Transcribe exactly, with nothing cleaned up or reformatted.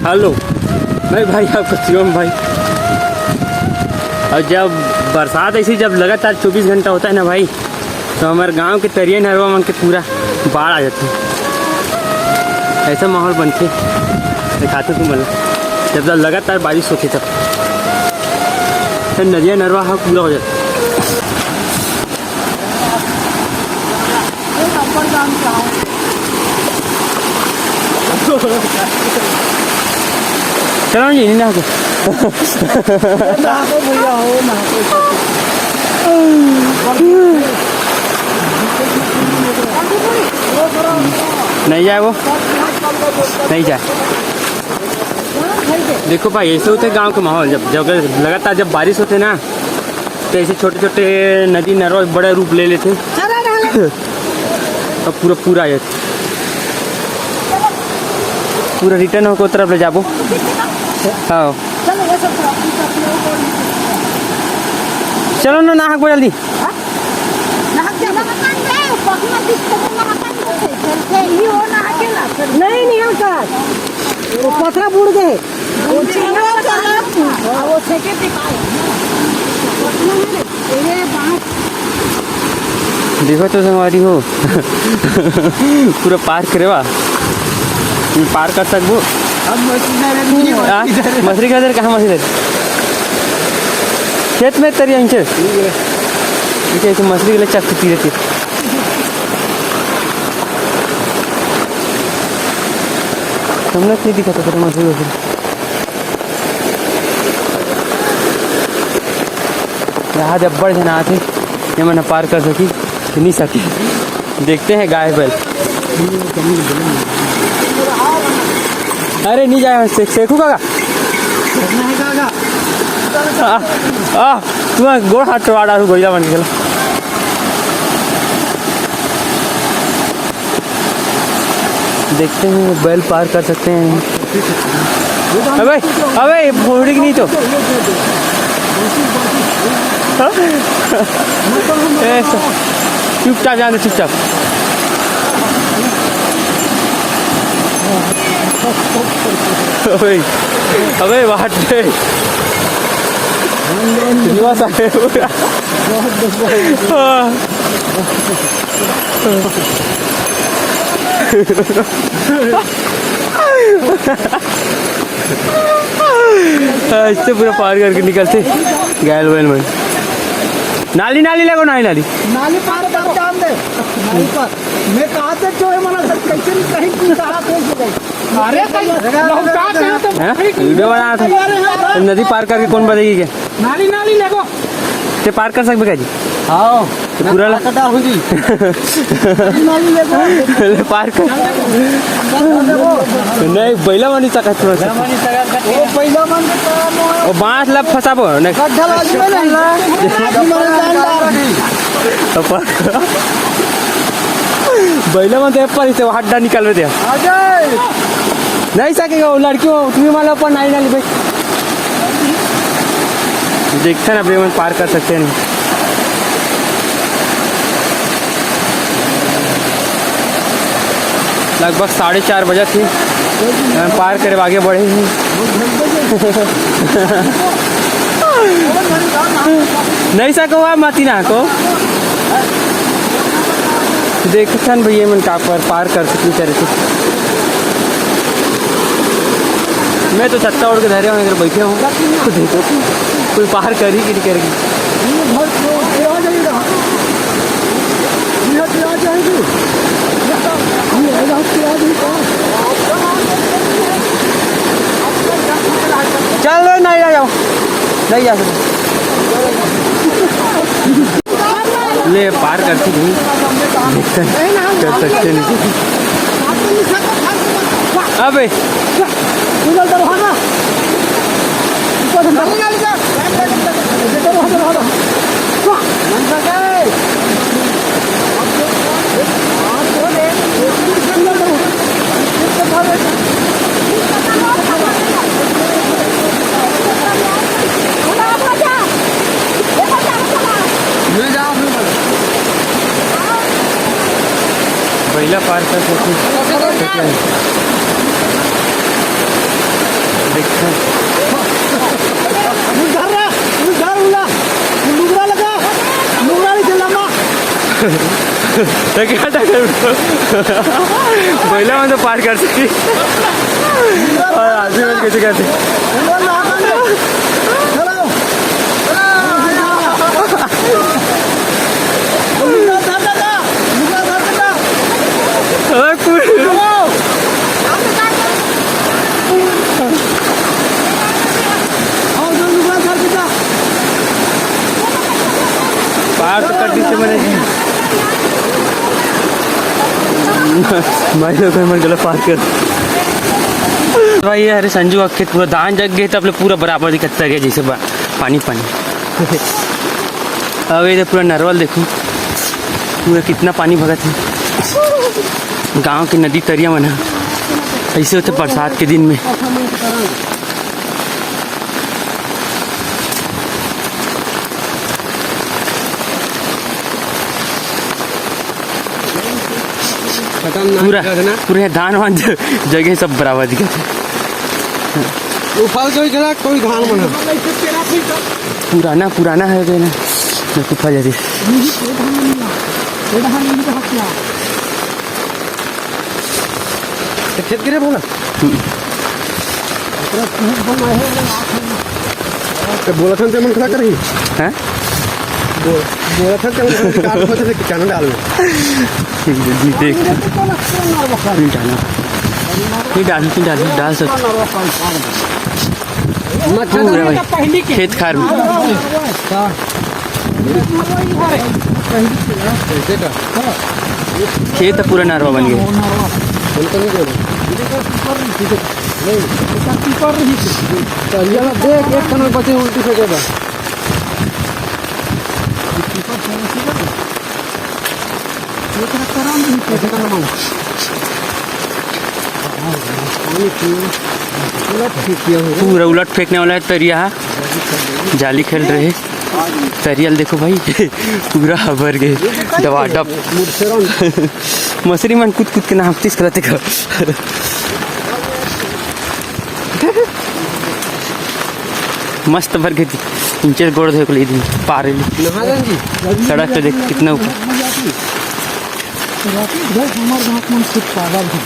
Hello, मैं भाई आपका शिवम भाई। और जब बरसात ऐसी जब लगातार चौबीस घंटा होता है ना भाई, तो हमारे गांव के तरिया नरवा मन के पूरा बाढ़ आ जाता है। ऐसा माहौल बनते दिखाते तुम मन ला, जब लगातार बारिश होती तब, तब नदिया नरवा हा पूरा हो जाता है। चलो जी, नहीं नहाते। नहाते भैया हो, नहाते। नहीं जाए वो, नहीं जाए। देखो भाई, ऐसे होते गांव के माहौल, जब, जब लगातार जब बारिश होते ना, तो ऐसे छोटे छोटे नदी नरवा बड़ा रूप ले लेते। अब पूरा, पूरा ये पूरा रिटर्न होकर तरफ ले जाबो। हाँ, चलो ना, नहा को जल्दी। नहीं, नहीं, हम का, वो पथरा बुड़ गए। देखो तो संगवारी हो, पूरा पार करे बा, ये पार कर सकबो। अब मछली धरे नहीं, आ, मछली धरे। मछली का धरे, कहाँ मछली धरे? खेत में तरिया इंचे। ठीक है। ठीक है, इसे मछली के लिए चक पी रहती। हमने नहीं दिखा था तेरे मछली वछली। यहाँ जब बड़ झन आथे, ये मन पार कर सकी कि नहीं सके। देखते हैं गाय बैल। अरे नहीं जाए, से-, सेकू काका। आ, आ, तू गोड़ हाथ टोड़ा डालू, गोइला बन गेला। देखते हैं, बैल पार कर सकते हैं। अबे, अबे, भोड़ी की नहीं तो। हाँ? ए, चुपचाप जाने, चुपचाप। अबे, अबे, बाहर दे। निवास आए पूरा। हाँ। हाँ, इससे पूरा पार करके निकलते। गैल वैल में नाली, नाली लगो, नाली, नाली। नाली पार कर, जान दे। नाली पर। मैं कहा था, जो है, मना सब कैसे नहीं, कहीं की कहा, कैसे गई? अरे, कहीं लौटा के तो हैं? वीडियो बना था। अरे, हाँ। नदी पार करके कौन बजेगी क्या? नाली, नाली लगो। ते पार कर सकबे का जी? हाँ, तो पूरा ला- कटा हो जी। नाली लगो। ले पार कर। नहीं, बैला मानी सकत थोड़ा सा। वो बैला मान के काम है। वो बांस ला फंसाबो, नहीं। गड्ढा ला दियो ना। गड्ढा ला दियो ना। तो पार कर। बैला मन तो एप्पल से हड्डा निकालबे दे। अजय! नहीं सकेगा वो लड़की, वो तुम्हें मालूम पर नहीं, नहीं भाई। देखते ना, अभी हम पार कर सकते हैं। लगभग साढ़े चार बजे थी, हम पार करे आगे बढ़े ही। नहीं सको आप मती ना को। देखथन भैया मन का पर पार कर सकनी करे थे। मैं तो छत्ता ओढ़ के धरे हूँ, इधर बैठे हूँ। तो देखो कोई पार करी कि नहीं करेगी। चल लो, नहीं आ जाओ, नहीं जा सकते। ले पार करती नहीं, कर सकते नहीं। अबे बैला पार कर सकते। तो क्या था कर? महिला मन तो पार कर सकती। और आदमी मन कैसे करते? पार तो कर दी थी मैंने। भाई लोग मन गला पार कर। भाई, अरे संजू का खेत पूरा धान जग गए, तब ले पूरा बराबर दिखता गया जैसे बा-, पानी पानी। अब ये पूरा नरवा ल देखो, पूरा कितना पानी भगत है। गांव के नदी तरिया मन ह ऐसे होते बरसात के दिन में। खतरनाक पूरा, जगह ना। पूरे धान वान ज-, जगह सब बराबर दिखत है। उफाल कोई घला, कोई घान मन ह। पुराना, पुराना है गए ना, मैं कुफा जैसे। तो खेत गिरे बोला। हम्म। तो बोला था, मन खड़ा कर रही। हैं? बोल, बोला था, चल, चल, कार खोज ले, किचन डाल में। ठीक है, जी, देख। नहीं डालना। नहीं डालना, नहीं डालना, डाल सकते। मत पूरा भाई। खेत खार में। खेत पूरा नरवा बन गया। देख, एक खनक बचे उल्टी से गए बा। पूरा उलट फेंकने वाला है तरिया है। जाली खेल रहे। तरिया ल देखो भाई, पूरा भर गए डबाडब। मछरी मन कूद कूद के नाचतिस करत हे। मस्त भर गए। नीचे गोड़ धोए के लिए दिन पार ले। सड़क पे देख कितना ऊपर। राकेश भाई, हमारे गाँव में कुछ पागल है।